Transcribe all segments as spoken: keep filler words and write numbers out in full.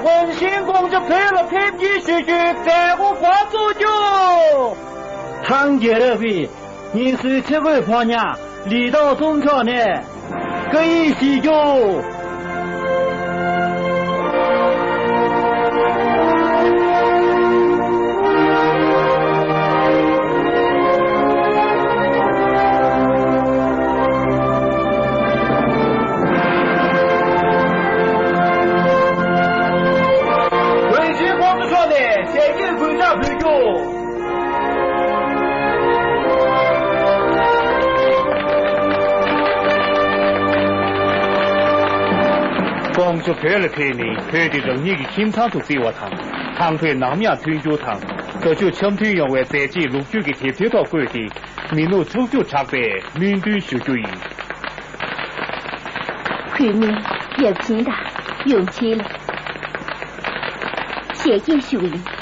ཝུན་ཤིང་ཀོང་ཇོ་བོད་ལ་ཕེབས་སྐྱེལ་ཞུ་རྒྱུའི་མཛད་སྒོ་འགོ་ཚུགས་རྒྱུ། ཐང་རྒྱལ་རབས་ཀྱི་ངལ་གསོའི་ཆས་གོས་ཕོ་ཉ་ལི་ཏོག་ཚོང་ཕྱོགས་ནས་བཀའ་ཡིག་ཞུ་རྒྱུ། ཝུན་ཤིང་ཀོང་ཇོ་མཆོག་ནས་ཞལ་གྱེས་གུས་ཕྱག་ཕུལ་རྒྱུ། ཀོང་ཇོ་བོད་ལ་ཕེབས་ནས་བོད་དེ་རང་ཉིད་ཀྱི་ཁྱིམ་ཚང་དུ་བརྩི་བ་དང་། ཐང་བོད་ནམ་ཡང་མཐུན་འགྱུར་དང་། མཛའ་གཅུགས་འཆམ་མཐུན་ཡོང་བའི་མཛད་རྗེས་ལོ་རྒྱུས་ཀྱི་དེབ་ཐེར་ཐོག་བཀོད་དེ། མི་ལོ་དྲུག་ཅུ་གྲགས་པའི་སྨོན་འདུན་ཞུ་རྒྱུ་ཡིན། གུས་མོས་ཡབ་ཆེན་དང་ཡུམ་ཆེན་ལ། ཞལ་གྱེས་ཞུ་གི་ཡིན།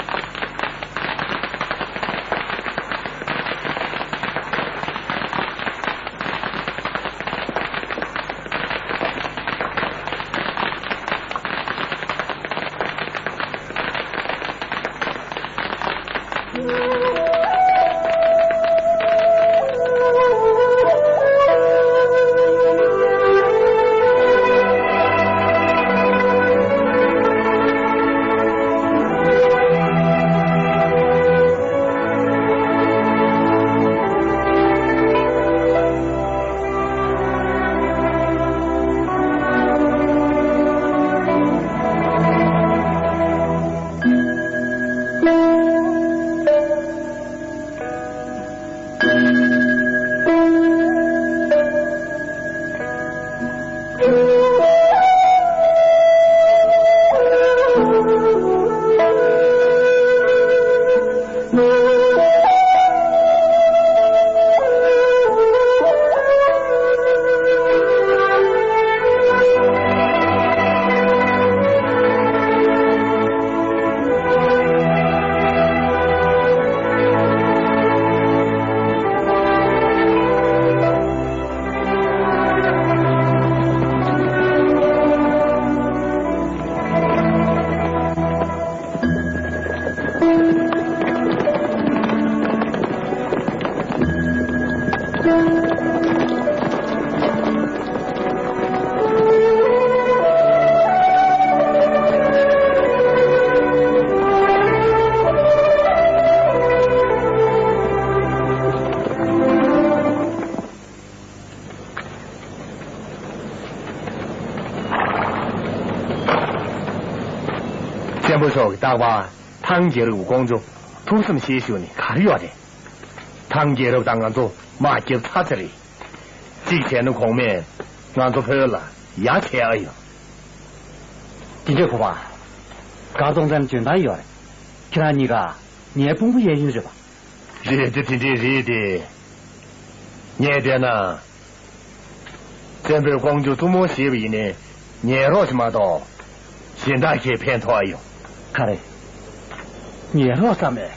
བཙན་པོ་མཆོག་གིས་རྟག་པར་ཐང་རྒྱལ་རབས་ཀྱི་ཀོང་ཇོ་ཐུགས་བསམ་བཞེས་ཞུ་ནི་ག་རེ་ཡོད་རེད། ཐང་རྒྱལ་རབས་དང་ང་ཚོ་དམག་རྒྱབ་ཚར་ཚར་རེད། གཅིག་བྱས་ན་གོང་མས་ང་ཚོ་བོད་ལ་ཡ་བྱས་ཨ་ཡོད། དེ་འདྲས་གོ་བ། མགར་སྟོང་བཙན་འཇོན་ཐང་ཡོད་རེད། ཁྱེད་རང་གཉིས་ཀ་ངའི་དཔུང་པ་གཡས་གཡོན་རེད་པ། རེད་དེ་དེ་འདྲས་རེད་དེ། ངས་བལྟས་ན། བཙན་པོས་ཀོང་ཇོ་བཙུན་མོ་བཞེས་པ་ཡིན་ནའི་ཉན་རོགས་ཤིག་མ་གཏོགས། གཞན་དག་གིས་ཕན་ཐོགས་ཨ་ཡོང་། ག་རེ། ཉན་རོགས་བསམ་མེད།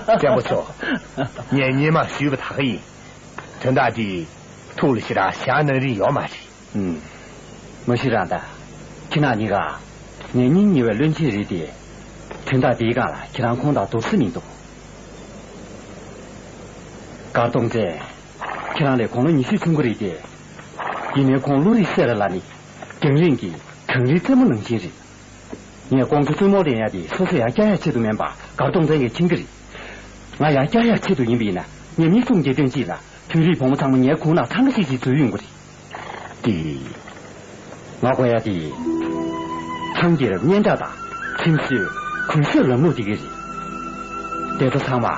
བཙན་པོ་མཆོག་ངས་སྔོན་མ་ཞུས་པ་ད་ག་ཡིན། དོན་དག་འདི་ཐུགས་ལ་ཞེ་དྲག་བཞག་གནང་རིན་ཡོད་མ་རེད། ཨུམ། མ་གཞི་རང་ད། ཁྱེད་རང་གཉིས་ཀ་ངའི་སྙིང་ཉེ་བའི་བློན་ཆེན་རེད་དེ། དོན་དག་འདིའི་སྒང་ལ་ཁྱེད་རང་ཁོང་དང་བསྡུར་ས་མི་འདུག་མགར་སྟོང་བཙན། ཁྱེད་རང་ལས་དགུང་ལོ་ཉི་ཤུ་ཆུང་གི་རེད་དེ། ཡིན་ནའི་ཁོང་བློ་རིག་གསལ་ལ་ལ་ནི། རྒྱང་རིང་གི་གངས་རིའི་རྩེ་མོ་ནང་བཞིན་རེད། ངས་ཀོང་ཇོ་བཙུན་མོ་ལེན་ཡ་དེ་སོ་སོ་ཡར་བསྐྱར་ཡ་ཆེད་དུ་མིན་པ་མགར་སྟོང་བཙན་གྱིས་མཁྱེན་གྱི་རེད། ང་ཡར་བསྐྱར་ཡ་ཆེད་དུ་ཡིན་པ་ཡིན་ན་ངས་མི་གསུམ་གྱི་དོན་གཅིག་ལ་བོད་རིགས་བུ་མོ་ཚང་མ་ངའི་གུང་ན་ཐང་ག་ཤིག་ཤིག་འཛུལ་ཡོང་གི་རེད། དེ། ང་དགོས་ཡ་དེ། ཐང་རྒྱལ་རབས་སྙན་གྲགས་དང་ཁྲིམས་བཟོས་གུས་ཞབས་ལམ་ལུགས་དེ་ག་རེད། དེ་ཚོ་ཚང་མ།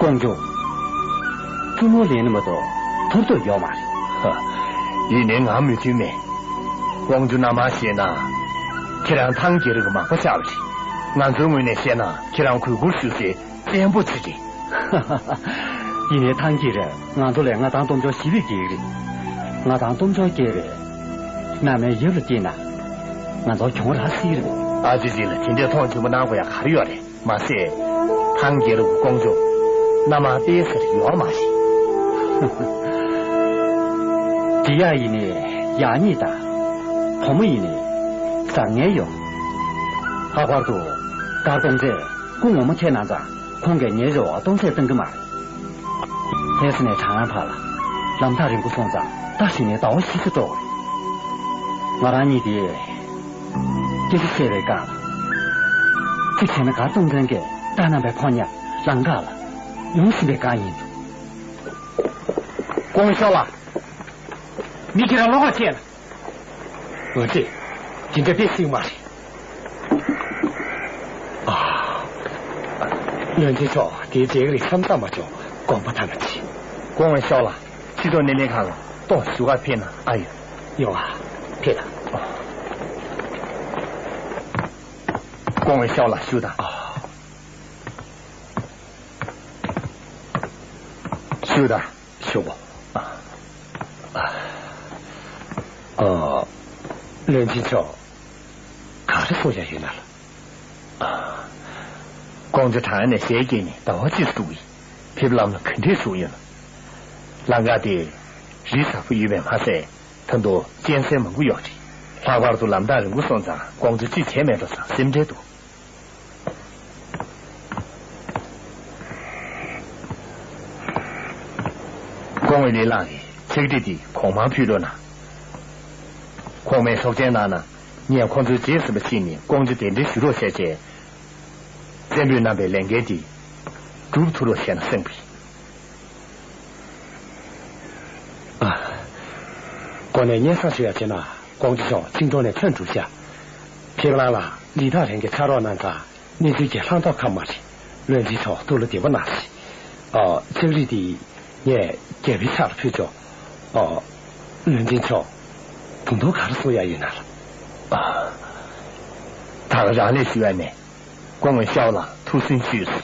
ཀོང་ཇོ། བཙུན་མོ་ལེན་ནི་མ་གཏོགས་ཐོབ་ཐབས་ཡོད་མ་རེད། ཧ། ཡིན་ནའི་ང་མོས་མཐུན་མེད། ཀོང་ཇོ་མནའ་མ་བཞེས་ན། ཁྱེད་རང་ཐང་རྒྱལ་རབས་ཀྱི་མག་པ་ཆགས་པ་རེད། ང་ཚོའི་ངོས་ནས་བཤད་ན་ཁྱེད་རང་གུས་བཀུར་ཞུ་སའི་བཙན་པོ་ཅིག་རེད། ཡིན་ནའི་ཐང་རྒྱལ་རབས་ང་ཚོ་ལས་མངའ་ཐང་སྟོབས་འབྱོར་ཞི་བའི་རྒྱལ་རིགས། མངའ་ཐང་སྟོབས་འབྱོར་རྒྱལ་བའི་མནའ་མའི་ཡབ་ལ་སྐྱེས་ན། ང་ཚོ་གྱོང་རག་སྲིད་རེད། ཨ་ཙི་ཙི་ལ་དེ་འདྲའི་མཐོང་ཆེན་པོ་གནང་དགོས་ཡ་ག་རེ་ཡོད་རེད། མ་ཟད། ཐང་རྒྱལ་རབས་ཀྱི་ཀོང་ཇོ་མནའ་མ་སྤེལ་ཟེར་ཡོད་མ་རེད། འདི་ཡ་ཡིན་ནའི་ཡག་ཉེས་དང་། བུ་མོ་ཡིན་ནི་བཟང་ངན་ཡོད། ལྷག་པར་དུ་མགར་སྟོང་རྩེས་སྐུ་ངོ་མ་འཁྱེར་གནང་ཙང་ཁོང་གིས་ངའི་རེ་བ་སྟོང་ཟད་གཏང་གི་མ་རེད། ལྷས་ས་ནས་བྲང་ཡང་བར་ལ་ལམ་ཐག་རིང་པོ་སོང་ཙང་ད་གཞི་ནས་ཟླ་བ་བཞི་ཙམ་འགྲོ་དགོས་རེད། ང་རང་གཉིས་དེ་སྐད་ཆ་བཤད་པའི་སྒང་ལ། གཅིག་བྱས་ན་མགར་སྟོང་རྩེས་ཀྱིས་བཏང་གནང་པའི་ཕོ་ཉ་ལམ་ཁ་ལ་ཡོང་བཞིན་པའི་སྒང་ཡིན། ཀོང་ཤོ་ལགས། མི་ཁྱེད་རང་བློ་ཁོག་ཆེ་ལ། འོན་ཏེ། དེ་འདྲ་དཔེ་སྲིད་མ་རེད། ཨ། བློན་ཆེན་མཆོག་དེའི་རྗེས་ལ་བསམ་བསམ་མ་བྱུང་། དགོངས་པ་དག་ན་ཅི། ཀོང་ཤོ་ལགས། ཕྱི་དྲོ་སྣེ་ལེན་ཁང་ལ་ཏོག་བཞུགས་གར་ཕེབས་ན་ཨ་ཡོད། ཡོང་ཨ། ཕེབས་དང་། ཀོང་ཤོ་ལགས་བཞུགས་དང་། བཞུགས་དང་། ཞུ་བ། ཨ། བློན་ཆེན་མཆོག་ག་རེ་གསུང་ཡ་ཡོད་ན་ལ། ཨ། ཀོང་ཇོ་བྲང་ནས་ཞལ་གྱེས་ནས་ཟླ་བ་གཅིག་ཙམ་ཡིན། ཕེབས་ལམ་ལ་ག་འདྲས་བྱུང་ཡོད་ན། ལམ་ཁ་དེ་རི་གཟར་པོ་ཡོད་པས་མ་ཟད། ད་དུང་གཅན་གཟན་མང་པོ་ཡོད་རེད། ལྷག་པར་དུ་ལམ་ཐག་རིང་པོ་སོང་ཙང་ཀོང་ཇོ་ཅི་བྱས་མེད་འགྲོ་བསམ་སེམས་ཁྲལ་འདུག་ཀོང་ཝེ་ལི་ལགས་ཀྱིས་ཕྱག་བྲིས་འདི་གོང་མར་ཕུལ་རོགས་གནང་། གོང་མའི་ཆོག་མཆན་གནང་ན། ངས་ཁོང་ཚོའི་རྗེས་ཟིན་པ་ཕྱིན་ནས་ཀོང་ཇོ་གདན་འདྲེན་ཞུ་རོགས་བྱས་རྗེས། བཙན་པོས་གནང་པའི་ལས་འགན་འདི་སྒྲུབ་ཐུབ་རོགས་བྱས་ན་བསམ་གྱི། ཨ། གོང་ནས་སྙན་སེང་ཞུ་ཡ་བྱས་ན། ཀོང་ཇོ་མཆོག་ཆིང་ཀྲོང་ནས་ཐོན་གྲུབ་ཤག་ཕེབས་ལམ་ལ་ལི་ཐང་རང་གིས་ཕྱག་རོགས་གནང་ཙང་གནས་ཚུལ་གྱི་ལྷང་ཐོག་ཁ་མ་རེད། བློན་ཆེན་མཆོག་ཐུགས་ལ་བདེ་པོ་གནང་ཞིག་ཨ། ཕྱག་བྲིས་འདི་ངས་རྒྱལ་པོའི་ཕྱག་ལ་ཕུལ་ཆོག་ཨ། བློན་ཆེན་མཆོག་ད་དུང་ག་རེ་གསུང་ཡ་ཡོད་ན་ལ། ཨ། ད་ག་རང་ལས་ཞུ་ཡ་མེད། ཀོང་ཝེ་ཤོ་ལགས་ཐུགས་སུན་ཆུད་སོང་།